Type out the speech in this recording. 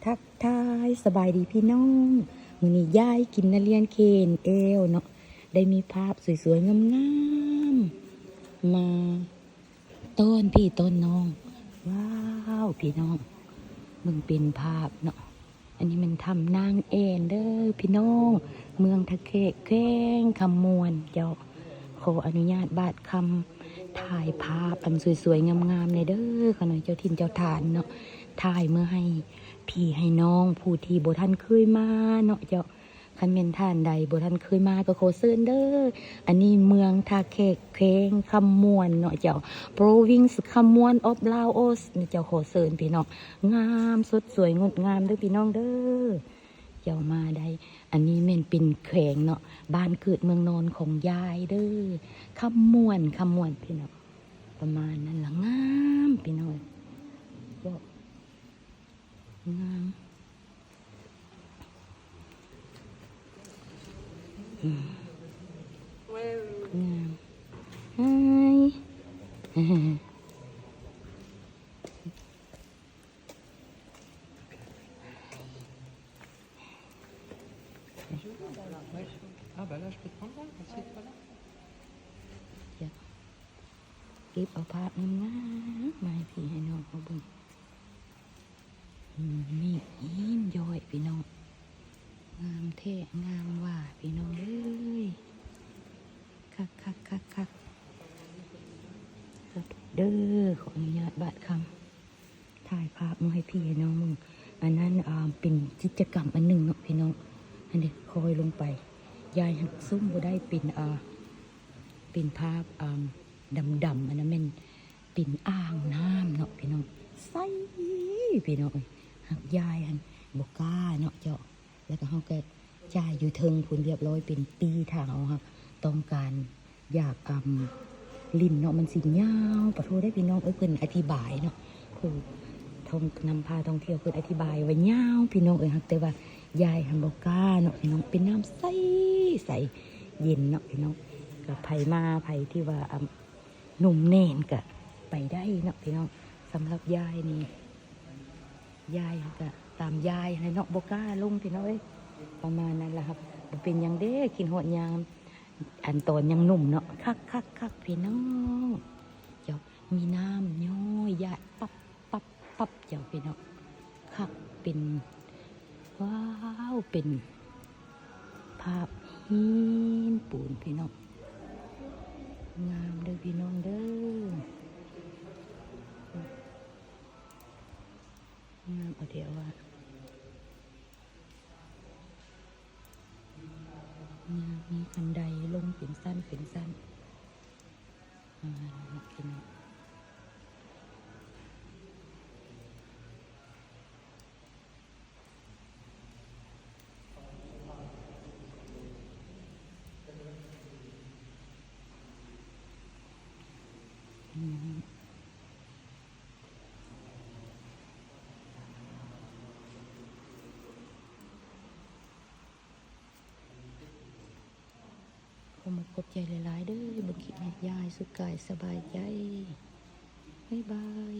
ທັກທາຍສະບາຍດີພີ່ນ້ອງ, ມື້ນີ້ຍາຍກິນນະລຽນ ເຄເອັນແອລ ເນາະ, ໄດ້ມີພາບສວຍໆງາມໆມາຕ້ອນພີ່ຕ້ອນນ້ອງ. ວ້າວ ພີ່ນ້ອງ ເບິ່ງເປັນພາບເນາະ. ອັນນີ້ແມ່ນຖ້ຳນາງແອ່ນເດີພີ່ນ້ອງ, ເມືອງທ່າແຂກ ແຂວງຄຳມ່ວນເຈົ້າ. ຂໍອະນຸຍາດບາດຄຳຖ່າຍພາບອັນສວຍໆງາມໆແດ່ເດີ ຂ້ານ້ອຍເຈົ້າຖິ່ນເຈົ້າຖານເນາະ, ຖ່າຍເມືອໃຫ້ພີ່ໃຫ້ນ້ອງຜູ້ທີ່ບໍ່ທັນເຄີຍມາເນາະເຈົ້າ. ຄັນແມ່ນທ່ານໃດບໍ່ທັນເຄີຍມາກໍຂໍເຊີນເດີ. ອັນນີ້ເມືອງທ່າແຂກ ແຂວງຄຳມ່ວນເນາະເຈົ້າ, Province Khammouane of Laos ເນາະເຈົ້າ. ຂໍເຊີນພີ່ນ້ອງ, ງາມສົດສວຍງົດງາມເດີພີ່ນ້ອງເດີ. ເຈົ້າມາໄດ້. ອັນນີ້ແມ່ນເປັນແຂວງເນາະ, ບ້ານເກີດເມືອງນອນຂອງຍາຍເດີ, ຄຳມ່ວນ ຄຳມ່ວນພີ່ນ້ອງ. ປະມານນັ້ນລະ, ງາມພີ່ນ້ອງເອີຍ, ເຈົ້າ ງາມ ອືມ ງາມ. Hi. Là, bah là, je peux te prendre là, assieds-toi là. ເກັບເອົາພາບງາມໆມາໃຫ້ພີ່ໃຫ້ນ້ອງເຮົາເບິ່ງ. ອືມ ນີ້ຫີນຍ້ອຍພີ່ນ້ອງ, ງາມແທ້ງາມວ່າພີ່ນ້ອງເອີຍ. ຄັກໆໆໆ ເດີ. ຂໍອະນຸຍາດບາດຄຳ ຖ່າຍພາບມາໃຫ້ພີ່ໃຫ້ນ້ອງເບິ່ງ. ອັນນັ້ນ ອ່າ ເປັນກິດຈະກຳອັນໜຶ່ງເນາະພີ່ນ້ອງ. ອັນນີ້ຄ່ອຍລົງໄປ, ຍາຍຫັ້ນຊູມບໍ່ໄດ້, ເປັນ ອ່າ ເປັນພາບ ອ່າ ດຳໆ ອັນນັ້ນແມ່ນເປັນອ່າງນ້ຳເນາະພີ່ນ້ອງ, ໃສພີ່ນ້ອງເອີຍ. ຫາກຍາຍຫັ້ນບໍ່ກ້າເນາະເຈົ້າ. ແລ້ວກໍເຮົາກໍຈ່າຍຢູ່ເທິງພຸ້ນລຽບຮ້ອຍເປັນປີ້, ຖ້າເຮົາຫາກຕ້ອງການຢາກ ອ່າ ຫຼິ້ນເນາະ, ມັນຊິຍາວປະໂທເດ້ພີ່ນ້ອງເອີຍ. ເພິ່ນອະທິບາຍເນາະ, ຜູ້ທ່ອງ ນຳພາທ່ອງທ່ຽວເພິ່ນອະທິບາຍວ່າຍາວພີ່ນ້ອງເອີຍ. ຫາກແຕ່ວ່າຍາຍຫັ້ນບໍ່ກ້າເນາະພີ່ນ້ອງ, ເປັນນ້ຳໃສໆ ເຢັນເນາະພີ່ນ້ອງ. ກໍໃຜມາ ໃຜທີ່ວ່າ ອ່າ ໜຸ່ມແໜ້ນກະໄປໄດ້ເນາະພີ່ນ້ອງ. ສຳລັບຍາຍນີ້ ຍາຍກະຕາມຍາຍຫັ້ນແຫຼະເນາະ, ບໍ່ກ້າລົງພີ່ນ້ອງເອີຍ. ປະມານນັ້ນລະ, ບໍ່ເປັນຫຍັງເດ້, ຄິດຮອດຍາມອັນຕອນຍັງໜຸ່ມເນາະ. ຄັກໆໆ ພີ່ນ້ອງເຈົ້າ, ມີນ້ຳຍ້ອຍຢາດປັບ ປັບ ປັບ ເຈົ້າພີ່ນ້ອງ. ຄັກ ເປັນ ວ້າວ ເປັນພາບຫີນປູນພີ່ນ້ອງ, ງາມເດີພີ່ນ້ອງເດີ, ງາມເອົາແທ້ວ່າ ງາມ. ມີຄັນໄດລົງເປັນຊັ້ນເປັນຊັ້ນ. ອ່າ ໂອເຄເນາະ. ຂໍຂອບໃຈຫຼາຍໆເດີ ເບິ່ງຄລິບໃຫ້ຍາຍສຸກກາຍສະບາຍໃຈ. ບາຍບາຍ.